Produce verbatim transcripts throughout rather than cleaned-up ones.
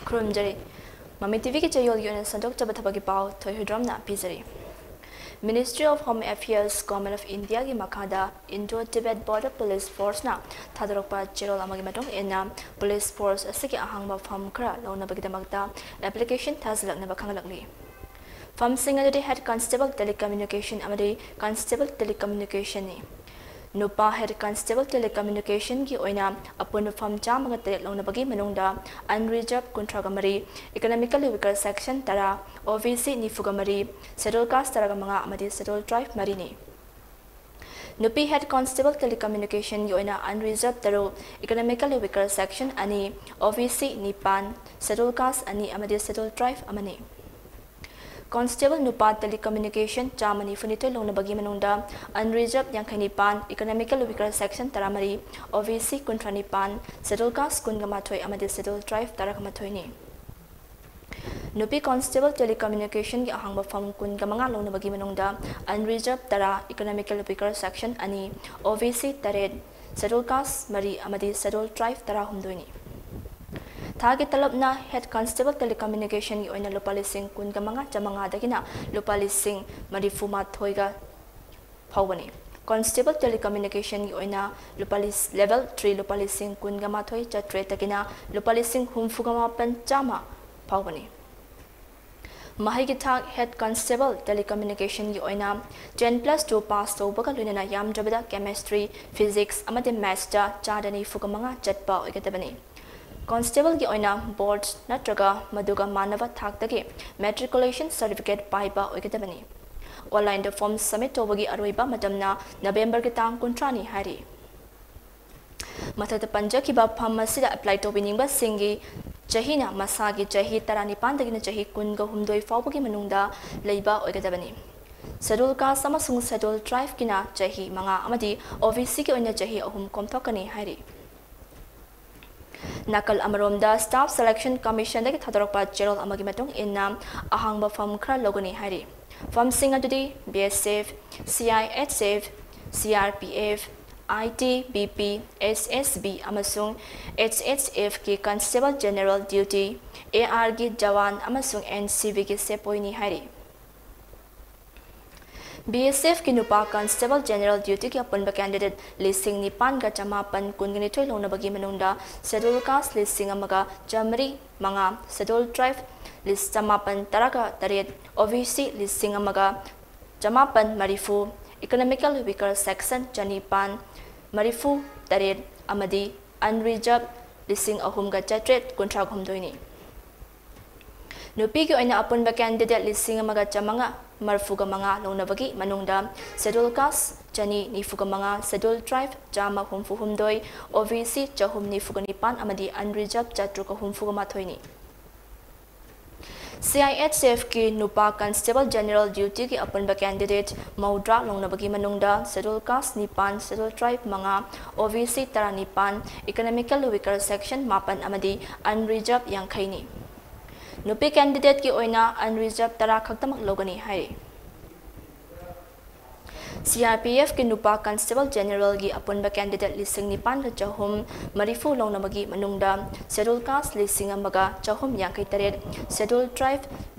ꯈꯨꯔꯨꯝꯖꯔꯤ꯫ ꯃꯃꯤ ꯇꯤꯚꯤꯒꯤ ꯆꯌꯣꯜꯒꯤ ꯑꯣꯏꯅ ꯁꯟꯗꯣꯛꯆꯕ ꯊꯕꯛꯀꯤ ꯄꯥꯎ ꯊꯣꯏꯍꯨꯗ꯭ꯔꯣꯝꯅ ꯄꯤꯖꯔꯤ꯫ Ministry of Home Affairs, Government of Indiaꯒꯤ ꯃꯈꯥꯗ Indo-Tibet Border Police Forceꯅ ꯊꯥꯗꯣꯔꯛꯄ ꯆꯦꯔꯣꯜ ꯑꯃꯒꯤ ꯃꯇꯨꯡ ꯏꯟꯅ, police force ꯑꯁꯤꯒꯤ ꯑꯍꯥꯡꯕ ꯐꯝ ꯈꯔ ꯂꯧꯅꯕꯒꯤꯗꯃꯛꯇ application ꯊꯥꯖꯤꯜꯂꯛꯅꯕ ꯈꯪꯍꯜꯂꯛꯂꯤ꯫ ꯐꯝꯁꯤꯡ ꯑꯗꯨꯗꯤ Head Constable Telecommunication ꯑꯃꯗꯤ Constable Telecommunicationꯅꯤ꯫ ꯅꯨꯄꯥ Head Constable Telecommunicationꯒꯤ ꯑꯣꯏꯅ ꯑꯄꯨꯟꯕ ꯐꯝ ꯆꯥꯝꯃꯒ ꯇꯔꯦꯠ ꯂꯧꯅꯕꯒꯤ ꯃꯅꯨꯡꯗ unreserved ꯀꯨꯟꯊ꯭ꯔꯥꯒ ꯃꯔꯤ, economically weaker section ꯇꯔꯥ, OBC ꯅꯤꯐꯨꯒ ꯃꯔꯤ, Scheduled Caste ꯇꯔꯥꯒ ꯃꯉꯥ ꯑꯃꯗꯤ Scheduled Tribe ꯃꯔꯤꯅꯤ꯫ ꯅꯨꯄꯤ Head Constable Telecommunicationꯒꯤ ꯑꯣꯏꯅ unreserved ꯇꯔꯨꯛ, economically weaker section ꯑꯅꯤ, OBC ꯅꯤꯄꯥꯟ, Scheduled Caste ꯑꯅꯤ ꯑꯃꯗꯤ Scheduled Tribe ꯑꯃꯅꯤ꯫ Constable ꯅꯨꯄꯥ Telecommunication ꯆꯥꯝꯃ ꯅꯤꯐꯨꯅꯤꯊꯣꯏ ꯂꯧꯅꯕꯒꯤ ꯃꯅꯨꯡꯗ unreserved ꯌꯥꯡꯈꯩ ꯅꯤꯄꯥꯟ, economically weaker section ꯇꯔꯥꯃꯔꯤ, OBC ꯀꯨꯟꯊ꯭ꯔꯥ ꯅꯤꯄꯥꯟ, Scheduled Caste ꯀꯨꯟꯒ ꯃꯥꯊꯣꯏ ꯑꯃꯗꯤ Scheduled Tribe ꯇꯔꯥꯒ ꯃꯥꯊꯣꯏꯅꯤ꯫ ꯅꯨꯄꯤ Constable Telecommunicationꯒꯤ ꯑꯍꯥꯡꯕ ꯐꯝ ꯀꯨꯟꯒ ꯃꯉꯥ ꯂꯧꯅꯕꯒꯤ ꯃꯅꯨꯡꯗ unreserved ꯇꯔꯥ, economically weaker section ꯑꯅꯤ, OBC ꯇꯔꯦꯠ, Scheduled Caste ꯃꯔꯤ ꯑꯃꯗꯤ Scheduled Tribe ꯇꯔꯥꯍꯨꯝꯗꯣꯏꯅꯤ꯫ ꯊꯥꯒꯤ ꯇꯂꯕꯅ Head Constable Telecommunicationꯒꯤ ꯑꯣꯏꯅ ꯂꯨꯄꯥ ꯂꯤꯁꯤꯡ ꯀꯨꯟꯒ ꯃꯉꯥ ꯆꯥꯃꯉꯥꯗꯒꯤꯅ ꯂꯨꯄꯥ ꯂꯤꯁꯤꯡ ꯃꯔꯤꯐꯨ ꯃꯥꯊꯣꯏꯒ ꯐꯥꯎꯕꯅꯤ꯫ Constable Telecommunicationꯒꯤ ꯑꯣꯏꯅ ꯂꯨꯄꯥ ꯂꯤꯁ-, Level three ꯂꯨꯄꯥ ꯂꯤꯁꯤꯡ ꯀꯨꯟꯒ ꯃꯥꯊꯣꯏ ꯆꯥꯇ꯭ꯔꯦꯠꯇꯒꯤꯅ ꯂꯨꯄꯥ ꯂꯤꯁꯤꯡ ꯍꯨꯝꯐꯨꯒ ꯃꯥꯄꯟ ꯆꯥꯝꯃ ꯐꯥꯎꯕꯅꯤ꯫ ꯃꯍꯩꯒꯤ ꯊꯥꯛ Head Constable Telecommunicationꯒꯤ ꯑꯣꯏꯅ ten plus two pass ꯇꯧꯕꯒ ꯂꯣꯏꯅꯅ ꯌꯥꯝꯗ꯭ꯔꯕꯗ Chemistry, Physics ꯑꯃꯗꯤ Mathsꯇ ꯆꯥꯗ ꯅꯤꯐꯨꯒ ꯃꯉꯥ ꯆꯠꯄ ꯑꯣꯏꯒꯗꯕꯅꯤ꯫ Constableꯒꯤ ꯑꯣꯏꯅ Board ꯅꯠꯇ꯭ꯔꯒ ꯃꯗꯨꯒ ꯃꯥꯟꯅꯕ ꯊꯥꯛꯇꯒꯤ Matriculation Certificate ꯄꯥꯏꯕ ꯑꯣꯏꯒꯗꯕꯅꯤ꯫ Onlineꯗ form submit ꯇꯧꯕꯒꯤ ꯑꯔꯣꯏꯕ ꯃꯇꯝꯅ Novemberꯒꯤ ꯇꯥꯡ ꯀꯨꯟꯊ꯭ꯔꯥꯅꯤ ꯍꯥꯏꯔꯤ꯫ ꯃꯊꯛꯇ ꯄꯟꯖꯈꯤꯕ ꯐꯝ ꯑꯁꯤꯗ apply ꯇꯧꯕꯤꯅꯤꯡꯕꯁꯤꯡꯒꯤ ꯆꯍꯤꯅ ꯃꯁꯥꯒꯤ ꯆꯍꯤ ꯇꯔꯥꯅꯤꯄꯥꯟꯗꯒꯤꯅ ꯆꯍꯤ ꯀꯨꯟꯒ ꯍꯨꯝꯗꯣꯏ ꯐꯥꯎꯕꯒꯤ ꯃꯅꯨꯡꯗ ꯂꯩꯕ ꯑꯣꯏꯒꯗꯕꯅꯤ꯫ Scheduled Caste ꯑꯃꯁꯨꯡ Scheduled Tribeꯀꯤꯅ ꯆꯍꯤ ꯃꯉꯥ ꯑꯃꯗꯤ OBCꯒꯤ ꯑꯣꯏꯅ ꯆꯍꯤ ꯑꯍꯨꯝ ꯀꯣꯝꯊꯣꯛꯀꯅꯤ ꯍꯥꯏꯔꯤ꯫ ꯅꯥꯀꯜ ꯑꯃꯔꯣꯝꯗ, Staff Selection Commissionꯗꯒꯤ ꯊꯥꯗꯣꯔꯛꯄ ꯆꯦꯔꯣꯜ ꯑꯃꯒꯤ ꯃꯇꯨꯡ ꯏꯟꯅ ꯑꯍꯥꯡꯕ ꯐꯝ ꯈꯔ ꯂꯧꯒꯅꯤ ꯍꯥꯏꯔꯤ꯫ ꯐꯝꯁꯤꯡ ꯑꯗꯨꯗꯤ BSF, CISF, CRPF, ꯑꯥꯏ ꯇꯤ ꯕꯤ ꯄꯤ, ꯑꯦꯁ ꯑꯦꯁ ꯕꯤ ꯑꯃꯁꯨꯡ ꯑꯦꯁ ꯑꯦꯁ ꯑꯦꯐꯀꯤ Constable General Duty, ꯑꯦ ꯑꯥꯔꯒꯤ ꯖꯋꯥꯟ ꯑꯃꯁꯨꯡ ꯑꯦꯟ ꯁꯤ ꯕꯤꯒꯤ ꯁꯦꯄꯣꯏꯅꯤ ꯍꯥꯏꯔꯤ꯫ ꯕꯤ ꯑꯦꯁ ꯑꯦꯐꯀꯤ ꯅꯨꯄꯥ Constable General Dutyꯒꯤ ꯑꯄꯨꯟꯕ candidate ꯂꯤꯁꯤꯡ ꯅꯤꯄꯥꯟꯒ ꯆꯃꯥꯄꯟ ꯀꯨꯟꯒ ꯅꯤꯊꯣꯏ ꯂꯧꯅꯕꯒꯤ ꯃꯅꯨꯡꯗ Scheduled Caste ꯂꯤꯁꯤꯡ ꯑꯃꯒ ꯆꯥꯃꯔꯤ ꯃꯉꯥ, Scheduled Tribe ꯂꯤꯁ ꯆꯃꯥꯄꯟ ꯇꯔꯥꯒ ꯇꯔꯦꯠ, ꯑꯣ ꯕꯤ ꯁꯤ ꯂꯤꯁꯤꯡ ꯑꯃꯒ ꯆꯃꯥꯄꯟ ꯃꯔꯤꯐꯨ, Economically Weaker Section ꯆꯅꯤꯄꯥꯟ ꯃꯔꯤꯐꯨ ꯇꯔꯦꯠ ꯑꯃꯗꯤ Unreserved ꯂꯤꯁꯤꯡ ꯑꯍꯨꯝꯒ ꯆꯥꯇ꯭ꯔꯦꯠ ꯀꯨꯟꯊ꯭ꯔꯥ ꯍꯨꯝꯗꯣꯏꯅꯤ꯫ ꯅꯨꯄꯤꯒꯤ ꯑꯣꯏꯅ ꯑꯄꯨꯟꯕ candidate ꯂꯤꯁꯤꯡ ꯑꯃꯒ ꯆꯥꯃꯉꯥ ꯃꯔꯤꯐꯨꯒ ꯃꯉꯥ ꯂꯧꯅꯕꯒꯤ ꯃꯅꯨꯡꯗ Scheduled Caste ꯆꯅꯤ ꯅꯤꯐꯨꯒ ꯃꯉꯥ, Scheduled Tribe ꯆꯥꯝꯃ ꯍꯨꯝꯐꯨ ꯍꯨꯝꯗꯣꯏ, ꯑꯣ ꯕꯤ ꯁꯤ ꯆꯍꯨꯝ ꯅꯤꯐꯨꯒ ꯅꯤꯄꯥꯟ ꯑꯃꯗꯤ Unreserved ꯆꯥꯇ꯭ꯔꯨꯛꯀ ꯍꯨꯝꯐꯨꯒ ꯃꯥꯊꯣꯏꯅꯤ꯫ ꯁꯤ ꯑꯥꯏ ꯑꯦꯁ ꯑꯦꯐꯀꯤ ꯅꯨꯄꯥ Constable General Dutyꯒꯤ ꯑꯄꯨꯟꯕ candidate ꯃꯧꯗ꯭ꯔꯥ ꯂꯧꯅꯕꯒꯤ ꯃꯅꯨꯡꯗ Scheduled Caste ꯅꯤꯄꯥꯟ, Scheduled Tribe ꯃꯉꯥ, ꯑꯣ ꯕꯤ ꯁꯤ ꯇꯔꯥꯅꯤꯄꯥꯟ, Economically Weaker Section ꯃꯥꯄꯟ ꯑꯃꯗꯤ Unreserved ꯌꯥꯡꯈꯩꯅꯤ꯫ ꯅꯨꯄꯤ candidateꯀꯤ ꯑꯣꯏꯅ Unreserved ꯇꯔꯥ ꯈꯛꯇꯃꯛ ꯂꯧꯒꯅꯤ ꯍꯥꯏꯔꯤ꯫ ꯁꯤ ꯑꯥꯔ ꯄꯤ ꯑꯦꯐꯀꯤ ꯅꯨꯄꯥ Constable Generalꯒꯤ ꯑꯄꯨꯟꯕ candidate ꯂꯤꯁꯤꯡ ꯅꯤꯄꯥꯟꯒ ꯆꯍꯨꯝ ꯃꯔꯤꯐꯨ ꯂꯧꯅꯕꯒꯤ ꯃꯅꯨꯡꯗ Scheduled Caste ꯂꯤꯁꯤꯡ ꯑꯃꯒ ꯆꯍꯨꯝ ꯌꯥꯡꯈꯩ ꯇꯔꯦꯠ, Scheduled Tribe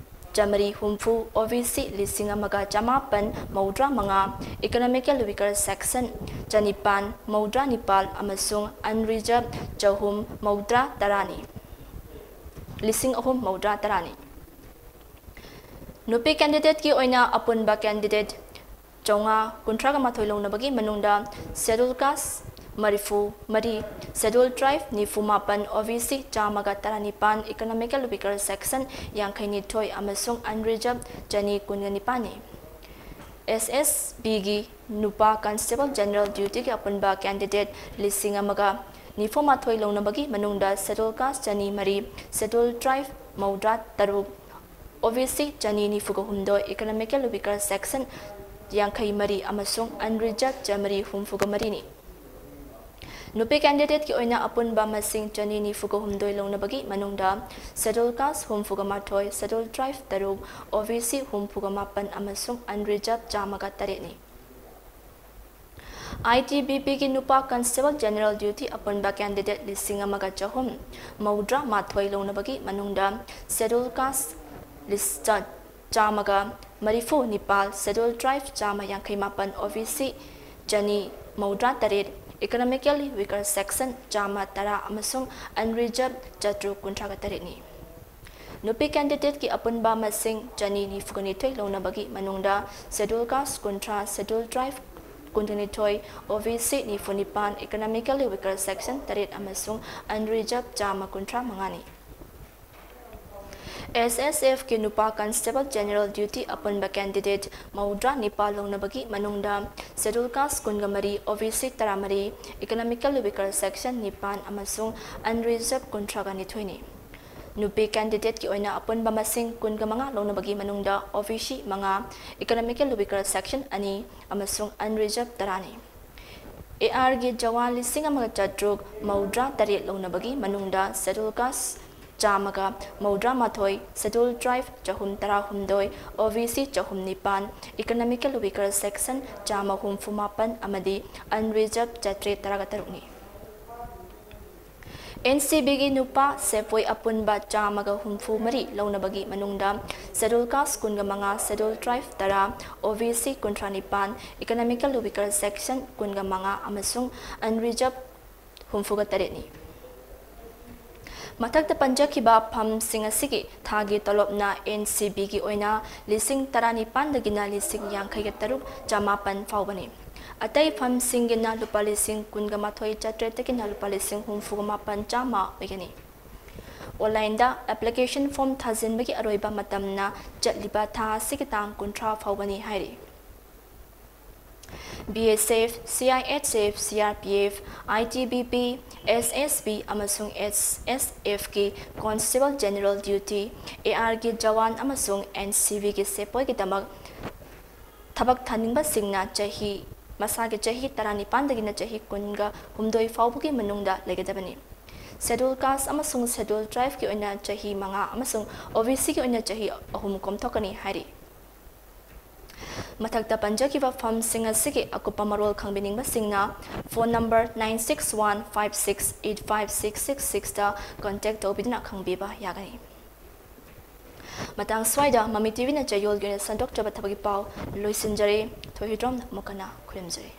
ꯆꯥꯃꯔꯤ ꯍꯨꯝꯐꯨ, ꯑꯣ ꯕꯤ ꯁꯤ ꯂꯤꯁꯤꯡ ꯑꯃꯒ ꯆꯃꯥꯄꯟ ꯃꯧꯗ꯭ꯔꯥ ꯃꯉꯥ, Economically Weaker Section ꯆꯅꯤꯄꯥꯟ ꯃꯧꯗ꯭ꯔꯥ ꯅꯤꯄꯥꯜ ꯑꯃꯁꯨꯡ Unreserved ꯆꯍꯨꯝ ꯃꯧꯗ꯭ꯔꯥ ꯇꯔꯥꯅꯤ, ꯂꯤꯁꯤꯡ ꯑꯍꯨꯝ ꯃꯧꯗ꯭ꯔꯥ ꯇꯔꯥꯅꯤ꯫ ꯅꯨꯄꯤ candidateꯀꯤ ꯑꯣꯏꯅ ꯑꯄꯨꯟꯕ candidate ꯆꯥꯝꯃꯉꯥ ꯀꯨꯟꯊ꯭ꯔꯥꯒ ꯃꯥꯊꯣꯏ ꯂꯧꯅꯕꯒꯤ ꯃꯅꯨꯡꯗ Scheduled Caste ꯃꯔꯤꯐꯨ ꯃꯔꯤ, Scheduled Tribe ꯅꯤꯐꯨ ꯃꯥꯄꯟ, ꯑꯣ ꯕꯤ ꯁꯤ ꯆꯥꯝꯃꯒ ꯇꯔꯥꯅꯤꯄꯥꯟ, Economically Weaker Section ꯌꯥꯡꯈꯩ ꯅꯤꯊꯣꯏ ꯑꯃꯁꯨꯡ Unreserved ꯆꯅꯤ ꯀꯨꯟꯒ ꯅꯤꯄꯥꯟꯅꯤ꯫ ꯑꯦꯁ ꯑꯦꯁ ꯕꯤꯒꯤ ꯅꯨꯄꯥ Constable General Dutyꯒꯤ ꯑꯄꯨꯟꯕ candidate ꯂꯤꯁꯤꯡ ꯑꯃꯒ ꯅꯤꯐꯨ ꯃꯥꯊꯣꯏ ꯂꯧꯅꯕꯒꯤ ꯃꯅꯨꯡꯗ Scheduled Caste ꯆꯅꯤ ꯃꯔꯤ, Scheduled Tribe ꯃꯧꯗ꯭ꯔꯥ ꯇꯔꯨꯛ, ꯑꯣ ꯕꯤ ꯁꯤ ꯆꯅꯤ ꯅꯤꯐꯨꯒ ꯍꯨꯝꯗꯣꯏ, Economically Weaker Section ꯌꯥꯡꯈꯩ ꯃꯔꯤ ꯑꯃꯁꯨꯡ Unreserved ꯆꯥꯃꯔꯤ ꯍꯨꯝꯐꯨꯒ ꯃꯔꯤꯅꯤ꯫ ꯅꯨꯄꯤ candidateꯀꯤ ꯑꯣꯏꯅ ꯑꯄꯨꯟꯕ ꯃꯁꯤꯡ ꯆꯅꯤ ꯅꯤꯐꯨꯒ ꯍꯨꯝꯗꯣꯏ ꯂꯧꯅꯕꯒꯤ ꯃꯅꯨꯡꯗ Scheduled Caste ꯍꯨꯝꯐꯨꯒ ꯃꯥꯊꯣꯏ, Scheduled Tribe ꯇꯔꯨꯛ, ꯑꯣ ꯕꯤ ꯁꯤ ꯍꯨꯝꯐꯨꯒ ꯃꯥꯄꯟ ꯑꯃꯁꯨꯡ Unreserved ꯆꯥꯝꯃꯒ ꯇꯔꯦꯠꯅꯤ꯫ ꯑꯥꯏ ꯇꯤ ꯕꯤ ꯄꯤꯒꯤ ꯅꯨꯄꯥ constable general duty ꯑꯄꯨꯟꯕ candidate ꯂꯤꯁꯤꯡ ꯑꯃꯒ ꯆꯍꯨꯝ ꯃꯧꯗ꯭ꯔꯥ ꯃꯥꯊꯣꯏ ꯂꯧꯅꯕꯒꯤ ꯃꯅꯨꯡꯗ schedule caste ꯂꯤꯁ ꯆꯥꯝꯃꯒ ꯃꯔꯤꯐꯨ ꯅꯤꯄꯥꯜ, schedule tribe ꯆꯥꯝꯃ ꯌꯥꯡꯈꯩ ꯃꯥꯄꯟ, ꯑꯣ ꯕꯤ ꯁꯤ ꯆꯅꯤ ꯃꯧꯗ꯭ꯔꯥ ꯇꯔꯦꯠ, economically weaker section ꯆꯥꯝꯃ ꯇꯔꯥ ꯑꯃꯁꯨꯡ unreserved ꯆꯥꯇ꯭ꯔꯨꯛ ꯀꯨꯟꯊ꯭ꯔꯥꯒ ꯇꯔꯦꯠꯅꯤ꯫ ꯅꯨꯄꯤ candidateꯀꯤ ꯑꯄꯨꯟꯕ ꯃꯁꯤꯡ ꯆꯅꯤ ꯅꯤꯐꯨꯒ ꯅꯤꯊꯣꯏ ꯂꯧꯅꯕꯒꯤ ꯃꯅꯨꯡꯗ schedule caste ꯀꯨꯟꯊ꯭ꯔꯥ, schedule tribe ꯀꯨꯟꯅꯤꯊꯣꯏ, ꯑꯣ ꯕꯤ ꯁꯤ ꯅꯤꯐꯨ ꯅꯤꯄꯥꯟ, economically weaker section ꯇꯔꯦꯠ ꯑꯃꯁꯨꯡ unreserved ꯆꯥꯝꯃ ꯀꯨꯟꯊ꯭ꯔꯥ ꯃꯉꯥꯅꯤ꯫ ꯑꯦꯁ ꯑꯦꯁ ꯑꯦꯐꯀꯤ ꯅꯨꯄꯥ constable general duty ꯑꯄꯨꯟꯕ candidate ꯃꯧꯗ꯭ꯔꯥ ꯅꯤꯄꯥꯜ ꯂꯧꯅꯕꯒꯤ ꯃꯅꯨꯡꯗ schedule caste ꯀꯨꯟꯒ ꯃꯔꯤ, ꯑꯣ ꯕꯤ ꯁꯤ ꯇꯔꯥꯃꯔꯤ, economically weaker section ꯅꯤꯄꯥꯟ ꯑꯃꯁꯨꯡ unreserved ꯀꯨꯟꯊ꯭ꯔꯥꯒ ꯅꯤꯊꯣꯏꯅꯤ꯫ ꯅꯨꯄꯤ candidateꯀꯤ ꯑꯣꯏꯅ ꯑꯄꯨꯟꯕ ꯃꯁꯤꯡ ꯀꯨꯟꯒ ꯃꯉꯥ ꯂꯧꯅꯕꯒꯤ ꯃꯅꯨꯡꯗ ꯑꯣ ꯕꯤ ꯁꯤ ꯃꯉꯥ, economically weaker section ꯑꯅꯤ ꯑꯃꯁꯨꯡ unreserved ꯇꯔꯥꯅꯤ꯫ ꯑꯦ ꯑꯥꯔꯒꯤ ꯖꯋꯥꯟ ꯂꯤꯁꯤꯡ ꯑꯃꯒ ꯆꯥꯇ꯭ꯔꯨꯛ ꯃꯧꯗ꯭ꯔꯥ ꯇꯔꯦꯠ ꯂꯧꯅꯕꯒꯤ ꯃꯅꯨꯡꯗ schedule caste ꯆꯥꯝꯃꯒ ꯃꯧꯗ꯭ꯔꯥ ꯃꯥꯊꯣꯏ, schedule tribe ꯆꯍꯨꯝ ꯇꯔꯥꯍꯨꯝꯗꯣꯏ, ꯑꯣ ꯕꯤ ꯁꯤ ꯆꯍꯨꯝ ꯅꯤꯄꯥꯟ, economically weaker section ꯆꯥꯝꯃ ꯍꯨꯝꯐꯨ ꯃꯥꯄꯟ ꯑꯃꯗꯤ unreserved ꯆꯥꯇ꯭ꯔꯦꯠ ꯇꯔꯥꯒ ꯇꯔꯨꯛꯅꯤ꯫ ꯑꯦꯟ ꯁꯤ ꯕꯤꯒꯤ ꯅꯨꯄꯥ ꯁꯦꯄꯣꯏ ꯑꯄꯨꯟꯕ ꯆꯥꯝꯃꯒ ꯍꯨꯝꯐꯨ ꯃꯔꯤ ꯂꯧꯅꯕꯒꯤ ꯃꯅꯨꯡꯗ schedule caste ꯀꯨꯟꯒ ꯃꯉꯥ, schedule tribe ꯇꯔꯥ, ꯑꯣ ꯕꯤ ꯁꯤ ꯀꯨꯟꯊ꯭ꯔꯥ ꯅꯤꯄꯥꯟ, economically weaker section ꯀꯨꯟꯒ ꯃꯉꯥ ꯑꯃꯁꯨꯡ unreserved ꯍꯨꯝꯐꯨꯒ ꯇꯔꯦꯠꯅꯤ꯫ ꯃꯊꯛꯇ ꯄꯟꯖꯈꯤꯕ ꯐꯝꯁꯤꯡ ꯑꯁꯤꯒꯤ ꯊꯥꯒꯤ ꯇꯣꯂꯣꯞꯅ ꯑꯦꯟ ꯁꯤ ꯕꯤꯒꯤ ꯑꯣꯏꯅ ꯂꯤꯁꯤꯡ ꯇꯔꯥꯅꯤꯄꯥꯟꯗꯒꯤꯅ ꯂꯤꯁꯤꯡ ꯌꯥꯡꯈꯩꯒ ꯇꯔꯨꯛ ꯆꯃꯥꯄꯟ ꯐꯥꯎꯕꯅꯤ꯫ ꯑꯇꯩ ꯐꯝꯁꯤꯡꯒꯤꯅ ꯂꯨꯄꯥ ꯂꯤꯁꯤꯡ ꯀꯨꯟꯒ ꯃꯥꯊꯣꯏ ꯆꯥꯇ꯭ꯔꯦꯠꯇꯒꯤꯅ ꯂꯨꯄꯥ ꯂꯤꯁꯤꯡ ꯍꯨꯝꯐꯨꯒ ꯃꯥꯄꯟ ꯆꯥꯝꯃ ꯑꯣꯏꯒꯅꯤ꯫ ꯑꯣꯟꯂꯥꯏꯟꯗ application form ꯊꯥꯖꯤꯟꯕꯒꯤ ꯑꯔꯣꯏꯕ ꯃꯇꯝꯅ ꯆꯠꯂꯤꯕ ꯊꯥ ꯑꯁꯤꯒꯤ ꯇꯥꯡ ꯀꯨꯟꯊ꯭ꯔꯥ ꯐꯥꯎꯕꯅꯤ ꯍꯥꯏꯔꯤ꯫ B S F, C I S F, C R P F, I T B P, S S B ꯑꯃꯁꯨꯡ ꯑꯦꯁ ꯑꯦꯁ ꯑꯦꯐꯀꯤ constable general duty, ꯑꯦ ꯑꯥꯔꯒꯤ ꯖꯋꯥꯟ ꯑꯃꯁꯨꯡ ꯑꯦꯟ ꯁꯤ ꯕꯤꯒꯤ ꯁꯦꯄꯣꯏꯒꯤꯗꯃꯛ ꯊꯕꯛ ꯊꯥꯅꯤꯡꯕꯁꯤꯡꯅ ꯆꯍꯤ, ꯃꯁꯥꯒꯤ ꯆꯍꯤ ꯇꯔꯥꯅꯤꯄꯥꯟꯗꯒꯤꯅ ꯆꯍꯤ ꯀꯨꯟꯒ ꯍꯨꯝꯗꯣꯏ ꯐꯥꯎꯕꯒꯤ ꯃꯅꯨꯡꯗ ꯂꯩꯒꯗꯕꯅꯤ꯫ Schedule caste ꯑꯃꯁꯨꯡ schedule tribeꯀꯤ ꯑꯣꯏꯅ ꯆꯍꯤ ꯃꯉꯥ ꯑꯃꯁꯨꯡ ꯑꯣ ꯕꯤ ꯁꯤꯒꯤ ꯑꯣꯏꯅ ꯆꯍꯤ ꯑꯍꯨꯝ ꯀꯣꯝꯊꯣꯛꯀꯅꯤ ꯍꯥꯏꯔꯤ꯫ ꯃꯊꯛꯇ ꯄꯟꯖꯈꯤꯕ ꯐꯝꯁꯤꯡ ꯑꯁꯤꯒꯤ ꯑꯀꯨꯞꯄ ꯃꯔꯣꯜ ꯈꯪꯕꯤꯅꯤꯡꯕꯁꯤꯡꯅ phone number nine six one five six eight five six six sixꯇ contact ꯇꯧꯕꯤꯗꯨꯅ ꯈꯪꯕꯤꯕ ꯌꯥꯒꯅꯤ꯫ ꯃꯇꯥꯡ ꯁ꯭ꯋꯥꯏꯗ ꯃꯃꯤ ꯇꯤꯚꯤꯅ ꯆꯌꯣꯜꯒꯤ ꯑꯣꯏꯅ ꯁꯟꯗꯣꯛꯆꯕ ꯊꯕꯛꯀꯤ ꯄꯥꯎ ꯂꯣꯏꯁꯤꯟꯖꯔꯦ꯫ ꯊꯣꯏꯍꯤꯗ꯭ꯔꯣꯝꯅ ꯑꯃꯨꯛ ꯍꯟꯅ ꯈꯨꯔꯨꯝꯖꯔꯤ꯫